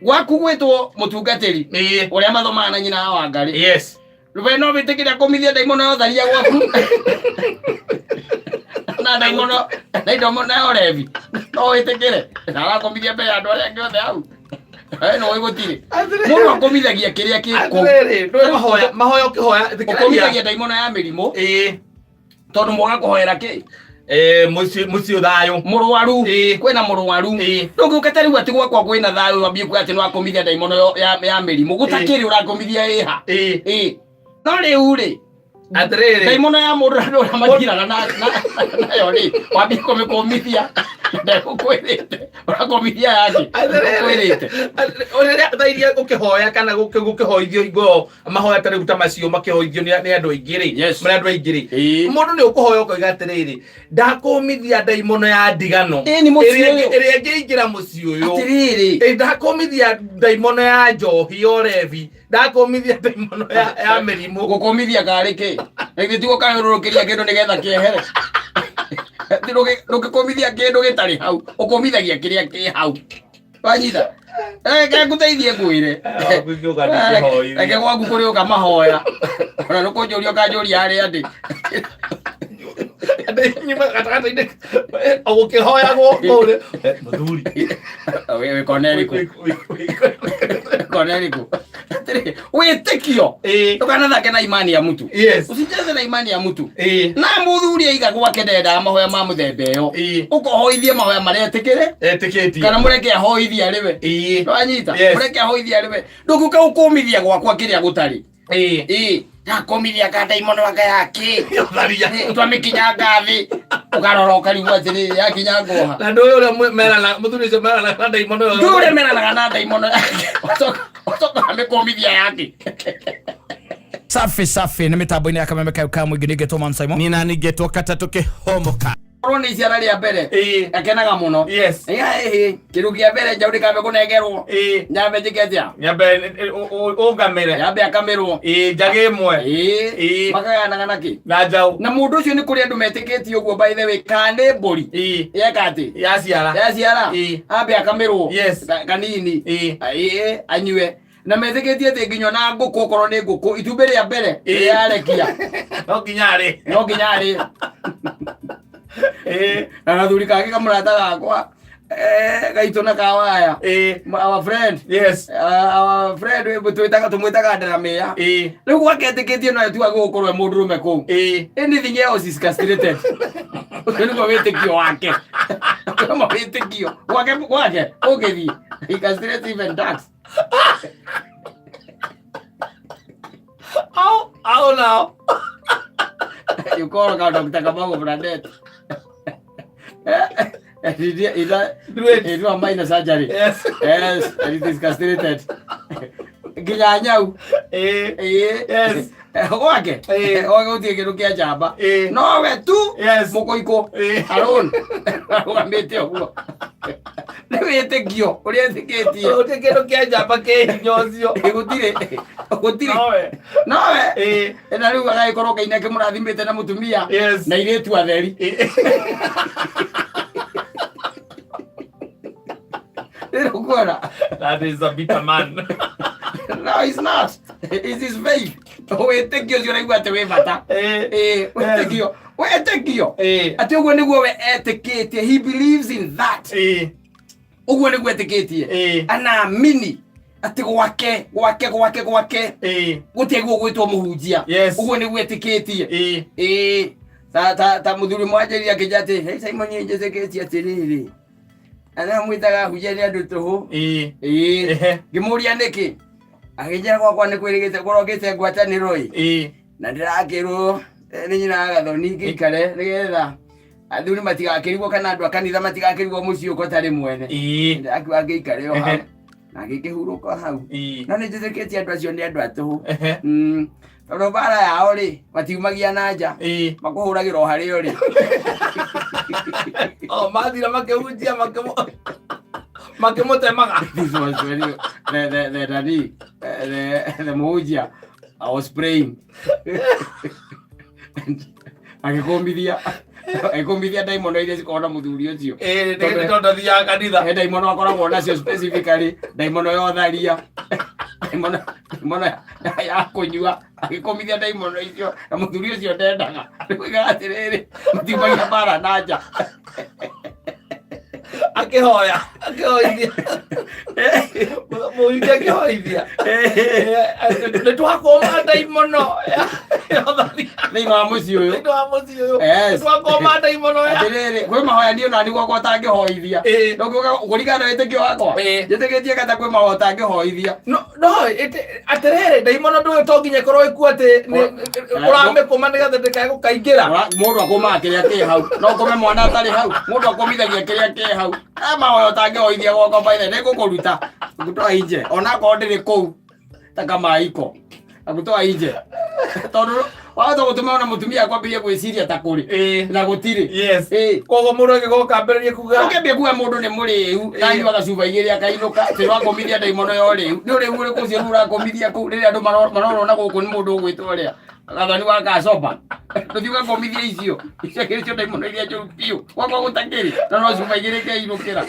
Gwaku gwĩtwo mũtungatĩri ũrĩa mathomaga na nyina wa Wangarĩ. We no wĩtĩkĩre akũmithia ndaimono ya ũtharia gwaku na ndaimono na ndaimono ya ũrebi? No wĩtĩkĩre na arakũmithia mbere ya andũ arĩa angĩ othe hau? We no gũtirĩ mũndũ akũmithagia kĩrĩa kĩ kũu. Atĩrĩrĩ, ndũĩ mahoya mahoya ũkĩhoya thikĩrĩria. Ũkũmithagia ndaimono ya mĩrimũ tondũ mwaga kũhoera kĩ? Eh, mũciĩ mũciĩ thayũ. Mũrwaru. Kwĩna mũrwaru. Ndũngĩũka ta rĩu atĩ gwakwa kwĩna thayũ wambie kuga atĩ nĩwakũmithia ndaimono ya mĩrimũ gũtakĩrĩ ũrakũmithia ĩha. Ĩĩ. No rĩu rĩ, Atĩrĩrĩ, ndaimono ya mũndũ andũ ũrĩa matiraga nayo rĩ, wambie kũmĩkũmithia ndegũkwĩrĩte ũrakũmithia yake Atĩrĩrĩ, ndegũkwĩrĩte. Rĩrĩa thaa iria ũkĩhoya kana gũkĩhoithio hingo mahoya ta rĩu ta macio makĩhoithio nĩ andũ aingĩ rĩ, marĩ andũ aingĩ rĩ, mũndũ nĩ ũkũhoya ũkoiga atĩrĩrĩ, ndakũmithia ndaimono ya ndigano Ĩĩ, nĩ mũciĩ ĩrĩa ũyũ. Ĩrĩa ĩngĩingĩra mũciĩ ũyũ. Atĩrĩrĩ. Ĩ, ndakũmithia ndaimono ya njohi ya ũrebi, ndakũmithia ndaimono ya mĩrimũ. Gũkũmithia karĩ kĩ? Githĩ ti gũkayũrũrũkĩria kĩndũ nĩgetha kĩehere? Ti ndũngĩkũmithia kĩndũ gĩtarĩ hau, ũkũmithagia kĩrĩa kĩ hau. Wanyita? Reke ngũteithie ngwĩre. Reke gwaku kũrĩ ũka mahoya. Ona nĩkũnjũria ũkanjũria harĩa ndĩ. Nyuma gatagatĩ-inĩ gũkĩhoyagwo kũu rĩ, mũthuri. Wĩ kona ĩrĩkũ? Kona ĩrĩkũ? Atĩrĩ, wĩtĩkio. Ndũkanathake na imani ya mtu. Usicheze na imani ya mtu. Na mũthuri aiga gwake ndendaga mahoya ma mũthemba ĩyo. Ũkohoithie mahoya marĩa etĩkĩre. Etĩkĩtie. Kana mũreke ahoithie arĩ we. Nĩwanyita? Mũreke ahoithie arĩ we. Ndũngĩũka gũkũmithia gwakwa kĩrĩa gũtarĩ. Ĩĩ. Ndakomithia ka ndaimono anga yake. Ũtharia. Twamĩkinyanga thĩ. Ũkarora ũkarigwo atĩrĩrĩ, yakinyanga ũha. Na ndũĩ ũrĩa merana mũthuri ũcio merana na ndaimono ĩyo. Ndũĩ ũrĩa meranaga na ndaimono yake. Ũcoka amĩkũmithia yake. Safi safi, nĩ mĩtambo-inĩ ya Kameme kayo ka mũingĩ nĩngetwo Man Simon. Nina ningetwo katatũ kĩhomoka. Korwo nĩ iciara rĩa mbere akenaga mũno. Ĩhĩ, kĩndũ kĩa mbere njaũ ndĩkambe kũnengerwo, nyambe njĩke atĩa? Nyambe ũngamĩre. Nyambe akamĩrwo. Ĩĩ, njagĩ ĩmwe. Ĩĩ, makagayanaga nakĩ? Na njaũ. Na mũndũ ũcio nĩ kũrĩ andũ metĩkĩtie ũguo, by the way, kana nĩ mbũri yeka atĩ Yaciara. Yaciara, ambe akamĩrwo kanini. Ĩĩ, anyue na metĩkĩtie atĩ nginya na ngũkũ, okorwo nĩ ngũkũ, itumbĩ rĩa mbere rĩrĩa yarekia no nginya arĩ no nginya arĩ. Na gathuri kangĩ kamũrata gakwa, gaitũ na kawaya, our friend, our friend twĩtaga tũmwĩtaga Ndaramĩa. Rĩu gwake etĩkĩtie no etua gũgũkorwo e mũndũrũme kũu. Anything else is castrated. Ũcio nĩguo wĩtĩkio wake. Ũcio wĩtĩkio gwake gwake ũngĩthiĩ, he castrates even ducks. Au au nao. You call ka Dr. Kamau Bernadette. He did, he did, he did a minor surgery. Yes, and it is castrated. Nginya nyau. Yes. Gwake. Gwake gũtirĩ kĩndũ kĩa njamba. Nowe tu. Mũkũikũ. Alone. Arũgamĩte ũguo. Nĩ wĩtĩkio ũrĩa etĩkĩtie. Gũtirĩ kĩndũ kĩa njamba kĩ hinya ũcio. Gũtirĩ. Gũtirĩ. Nowe. Nowe. Na rĩu agagĩkorwo Ngai nĩ akĩmũrathimĩte na mũtumia na irĩtu atheri. Rĩrĩ ũkuona. That is a bitter man. No, it's not. It is faith. Wĩtĩkio ũcio ũraigua atĩ wĩ bata. Ĩĩ, wĩtĩkio. Wĩtĩkio. Atĩ ũguo nĩguo we etĩkĩtie. He believes in that. Ũguo nĩguo etĩkĩtie. Anaamini atĩ gwake gwake gwake gwake gũtiagĩrĩirwo gwĩtwo mũhunjia. Ũguo nĩguo etĩkĩtie. Ĩĩ. Ta mũthuri mwanjĩrire akĩnjĩra atĩ, "Hey Simon, niĩ njĩtĩkĩtie atĩrĩrĩ. Arĩa mwĩtaga ahunjia nĩ andũ tũhũ." Ĩĩ. Ngĩmũria nĩkĩ. Akĩnjĩra gwakwa nĩ kwĩrĩgĩte kũrokĩte ngwatanĩro ĩ. Na ndĩrakĩrwo nĩ nyina wa Gathoni ngĩikare nĩgetha athuri matigakĩrigwo kana andũ a kanitha matigakĩrigwo mũciĩ ũko tarĩ mwene. Ndĩrakiuga ngĩikare o hau. Na ngĩkĩhurũka hau. No nĩ njĩtĩkĩtie andũ acio nĩ andũ a tũhũ. Tondũ mbara yao rĩ matiumagia na nja. Makũhũragĩra o harĩa ũrĩ. Oh, mathira makĩhunjia makĩmũtemaga. This was when you, the nani, the mũhunjia, I was praying. Agĩkũmithia. Agĩkũmithia ndaimono iria cikoragwo na mũthuri ũcio. Ĩĩ, nĩ tondũ ndathiaga kanitha. He ndaimono akoragwo nacio specifically, ndaimono ya ũtharia, ndaimono ya kũnyua, agĩkũmithia ndaimono icio na mũthuri ũcio ndendaga. Rĩu oigaga atĩrĩrĩ, matiumagia mbara na nja. Akĩhoya, akĩhoithia. Mũhunjia akĩhoithia. Nĩ twakũma ndaimono ya ũtharia. Thĩinĩ wa mũciĩ ũyũ. Thĩinĩ wa mũciĩ ũyũ. Yes. Nĩ twakũma ndaimono ya. Atĩrĩrĩ, kwĩ mahoya niĩ ona niĩ gwakwa ũtangĩhoithia. Ndũngĩũka kũringana na wĩtĩkio wakwa. Njĩtĩkĩtie kata kwĩ mahoya ũtangĩhoithia. No, no, atĩrĩrĩ, ndaimono ndũĩ to nginya ĩkorwo ĩkuo atĩ ũramĩkũma nĩgetha ndĩkae gũkaingĩra. Mũndũ akũmaga kĩrĩa kĩ hau. No ũkũme mwana atarĩ hau. Mũndũ akũmithagia kĩrĩa kĩ hau. He mahoya ũtangĩhoithia gwakwa by the way, nĩngũkũruta. Ngũtoa inje. Onakorwo ndĩrĩ kũu ta kamaiko. Ngũtoa inje. Tondũ wahota gũtũma ona mũtumia akwambĩrĩrie gwĩciria ta kũrĩ. Na gũtirĩ. Yes. Koguo mũndũ angĩgoka ambĩrĩrie kuga. Ũkĩambia kuga mũndũ nĩ mũrĩu, na anyuaga cuba igĩrĩ akainũka, atĩ ũrakomithia ndaimono ya ũrĩu. Nĩ ũrĩu ũrĩkũ ũcio rĩu ũrakomithia kũu rĩrĩa andũ marorwo na gũkũ nĩ mũndũ ũgwĩtwo ũrĩa? Gathoni wa Gacoba. Ndũthiĩ ũgakomithia icio. Icio akĩrĩ cio ndaimono iria njũru biũ. Gwakwa gũtakĩrĩ. Na no cuba igĩrĩ keinũkĩra.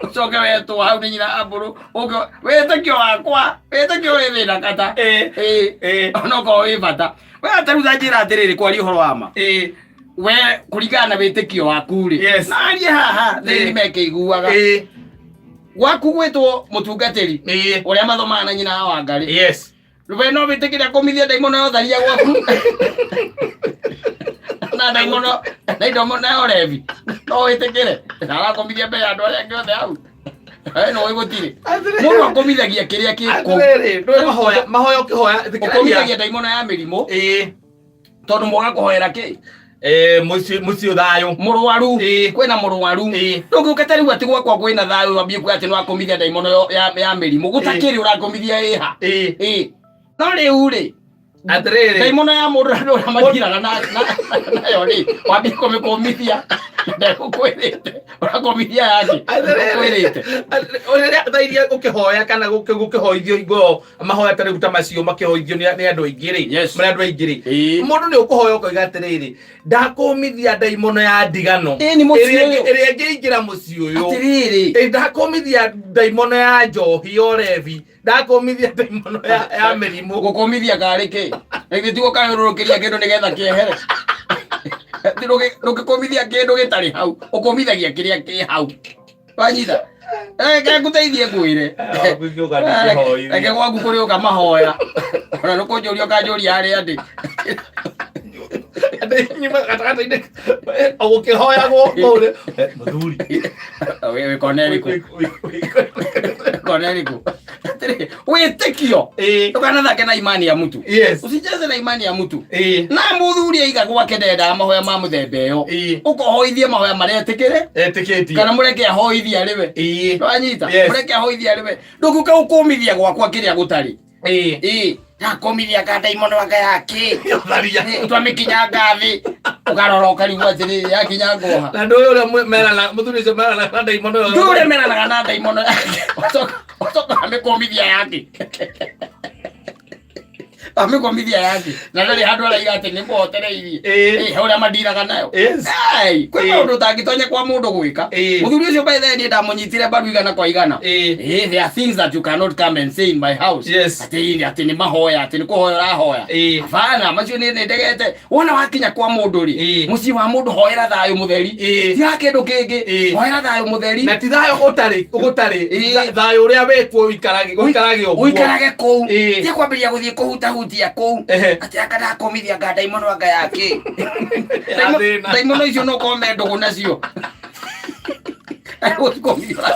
Ũcoke wetwo hau nĩ nyina Ambũrũ. Ũke wĩtĩkio wakwa, wĩtĩkio wĩ thĩna kata. Onokorwo wĩ bata. We atarutha njĩra atĩrĩrĩ kwaria ũhoro wa ma. We kũringana na wĩtĩkio waku rĩ. Yes. Na arie haha thĩinĩ mekĩiguaga. Gwaku gwĩtwo mũtungatĩri. Ũrĩa mathomaga na nyina wa Wangarĩ. Yes. We no wĩtĩkĩre kũmithia ndaimono ya ũtharia gwaku. Na ndaimono na ndaimono ya ũrebi. No wĩtĩkĩre. Na arakũmithia mbere ya andũ arĩa angĩ othe hau. We no gũtirĩ. Mũndũ akũmithagia kĩrĩa kĩ kũu. Atĩrĩrĩ, ndũĩ mahoya, mahoya ũkĩhoya, thikĩrĩria. Ũkũmithagia ndaimono ya mĩrimũ. Tondũ mwaga kũhoera kĩ? Mũciĩ thayũ. Mũrwaru. Kwĩna mũrwaru. Ndũngĩũka ta rĩu atĩ gwakwa kwĩna thayũ wambie kuga atĩ nĩwakũmithia ndaimono ya mĩrimũ. Gũtakĩrĩ ũrakũmithia ĩha. No rĩu rĩ, Atĩrĩrĩ. Ndaimono ya mũndũ andũ arĩa matiraga nayo rĩ, wambie kũmĩkũmithia. Ndegũkwĩrĩte. Ũrakũmithia yake. Ndegũkwĩrĩte. Rĩrĩa thaa iria ũkĩhoya kana gũkĩhoithio hingo ĩyo mahoya ta rĩu ta macio makĩhoithio nĩ andũ aingĩ rĩ, Yes. marĩ andũ aingĩ rĩ, mũndũ nĩ ũkũhoya ũkoiga atĩrĩrĩ, ndakũmithia ndaimono ya ndigano Ĩĩ, nĩ mũciĩ ũyũ. Ĩrĩa ĩngĩingĩra mũciĩ ũyũ. Atĩrĩrĩ. Ĩĩ, ndakũmithia ndaimono ya njohi ya ũrebi, ndakũmithia ndaimono ya mĩrimũ. Gũkũmithia karĩ kĩ? Githĩ ti gũkayũrũrũkĩria kĩndũ nĩgetha kĩehere? Ti ndũngĩkũmithia kĩndũ gĩtarĩ hau, ũkũmithagia kĩrĩa kĩ hau. Wanyita? Reke ngũteithie ngwĩre. Reke gwaku kũrĩ ũka mahoya. Ona nĩ kũnjũria ũkanjũria harĩa ndĩ. Nyuma gatagatĩ-inĩ, ũgũkĩhoyagwo kũu rĩ. Mũthuri. Wĩ kona ĩrĩkũ? Kona ĩrĩkũ? Atĩrĩ, wĩtĩkio. Ndũkanathake na imani ya mtu. Yes. Usicheze na imani ya mtu. Na mũthuri aiga gwake ndendaga mahoya ma mũthemba ĩyo. Ũkohoithie mahoya marĩa etĩkĩre. Etĩkĩtie. Kana mũreke ahoithie arĩ we. Nĩwanyita? Yes. Mũreke ahoithie arĩ we. Ndũngĩũka gũkũmithia gwakwa kĩrĩa gũtarĩ. Ndakomithia ka ndaimono anga yake. Ũtharia. Twamĩkinyanga thĩ. Ũkarora ũkarigwo atĩrĩrĩ yakinyangwo ha. Na ndũĩ ũrĩa merana, mũthuri ũcio merana na ndaimono ĩyo. Ndũĩ ũrĩa meranaga na ndaimono yake. Ũcoka amĩkũmithia yake. Amĩkũmithia yake. Na ndarĩ handũ araiga atĩ nĩ mũhotereirie. He ũrĩa mandiraga nayo. Yes. Ai, kwĩ maũndũ ũtangĩtonya kwa mũndũ gwĩka. Mũthuri ũcio by the way niĩ ndamũnyitire mbaru igana kwa igana. There are things that you cannot come and say in my house. Yes. Atĩ atĩ nĩ mahoya, atĩ nĩ kũhoya ũrahoya. Hapana, macio nĩ ndegete. Wona wakinya kwa mũndũ rĩ, mũciĩ wa mũndũ hoera thayũ mũtheri. Ti wa kĩndũ kĩngĩ. Hoera thayũ mũtheri. Na ti thayũ ũtarĩ, ũgũtarĩ. Thayũ ũrĩa wĩkuo ũikarage, ũikarage ũguo. Ũikarage kũu. Ti kwambĩrĩria gũthiĩ kũhutahutia kũu. Atĩ anga ndakomithia anga ndaimono anga yake. Thĩna. Ndaimono icio no ũkorwo me ndũgũ nacio.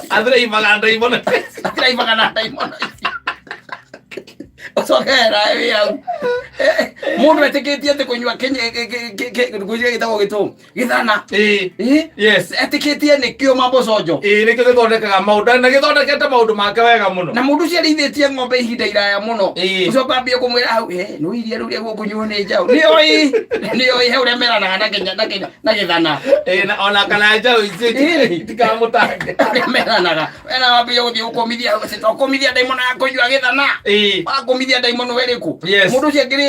Athiraibaga ndaimono. Athiraibaga na ndaimono icio. Ũcokera wĩ hau. Mũndũ etĩkĩtie atĩ kũnyua kũnyua gĩtagwo gĩtũ gĩthana. Yes. Etĩkĩtie nĩkĩo mamboconjo. Nĩkĩo gĩthondekaga maũndũ na gĩthondekete maũndũ make wega mũno. Na mũndũ ũcio arĩithĩtie ng'ombe ihinda iraya mũno. Ũcoka ambie kũmwĩra hau, nĩ iria rĩu rĩgũkũnyuo nĩ njaũ. Nĩoĩ, nĩoĩ he ũrĩa meranaga na kĩnya na kĩnya na gĩthana. Na ona kana njaũ icio itikamũtange. Ũrĩa meranaga. Wena wambia gũthiĩ gũkũmithia, atĩ to kũmithia ndaimono ya kũnyua gĩthana. Wakũmithia ndaimono ĩrĩkũ? Yes. Mũndũ ũcio akĩrĩ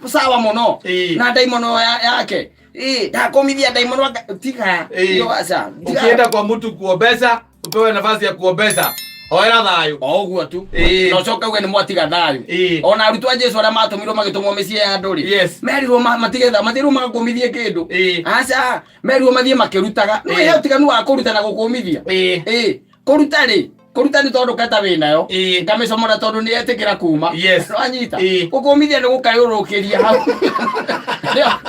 sawa mũno. Na ndaimono yake. Ĩ, ndakũmithia ndaimono tiga. Ĩ. Yo, aca tiga. Ukienda kwa mtu kuombeza, upewe nafasi ya kuombeza, hoera thayũ. O ũguo tu. Ĩ. Na ũcoke uge nĩ mwatiga thayũ. Ĩ. Ona arutwo a Jesu arĩa matũmirwo magĩtũmwo mĩciĩ ya andũ rĩ, Yes. merirwo matigetha matirwo magakũmithie kĩndũ. Ĩ. Aca, merirwo mathiĩ makĩrutaga. No Ĩ. he ũtiganu wa kũruta na gũkũmithia. Ĩ. Ĩ, kũruta rĩ, kũruta nĩ tondũ kata wĩ nayo, Ĩ. ngamĩcomora tondũ nĩ etĩkĩra kuma. Yes. Wanyita? Ĩ. Gũkũmithia nĩ gũkayũrũkĩria hau.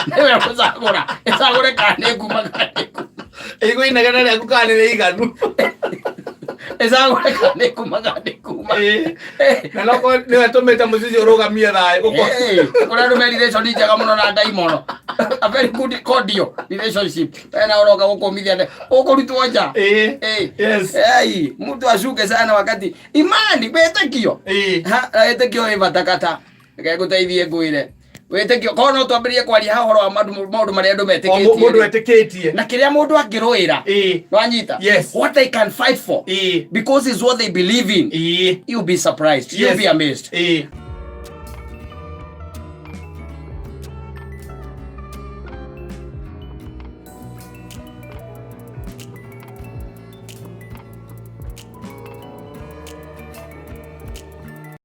Nĩwe gũcagũra, ĩcagũre kana nĩ kuma kana nĩ kuma. Igua inegene rĩaku kana nĩ rĩiganu. Ĩcagũre kana nĩ kuma kana nĩ kuma. Ĩ. Na no korwo nĩwe tũmĩte mũcici ũrũgamie thayũ. Kũrĩa andũ me relation njega mũno na ndaimono, a very good cordial relationship, ena ũroka gũkũmithia ũkũrutwo nja. Ĩ. Eh. Yes. Ei, mtu ashuke sana wakati imani wĩtĩkio. Ĩ. Ha, wĩtĩkio wĩ bata kata. Reke ngũteithie ngwĩre. Wĩtĩkio, korwo no twambĩrĩrie kwaria haha ũhoro wa maũndũ marĩa andũ O metĩkĩtie mũndũ rĩ. etĩkĩtie. Na kĩrĩa mũndũ angĩrũĩra. Ĩ. Wanyita? Yes. What they can fight for. Ĩ. Because it's what they believe in. Ĩ. You'll be surprised. You'll Yes. be amazed. Ĩ.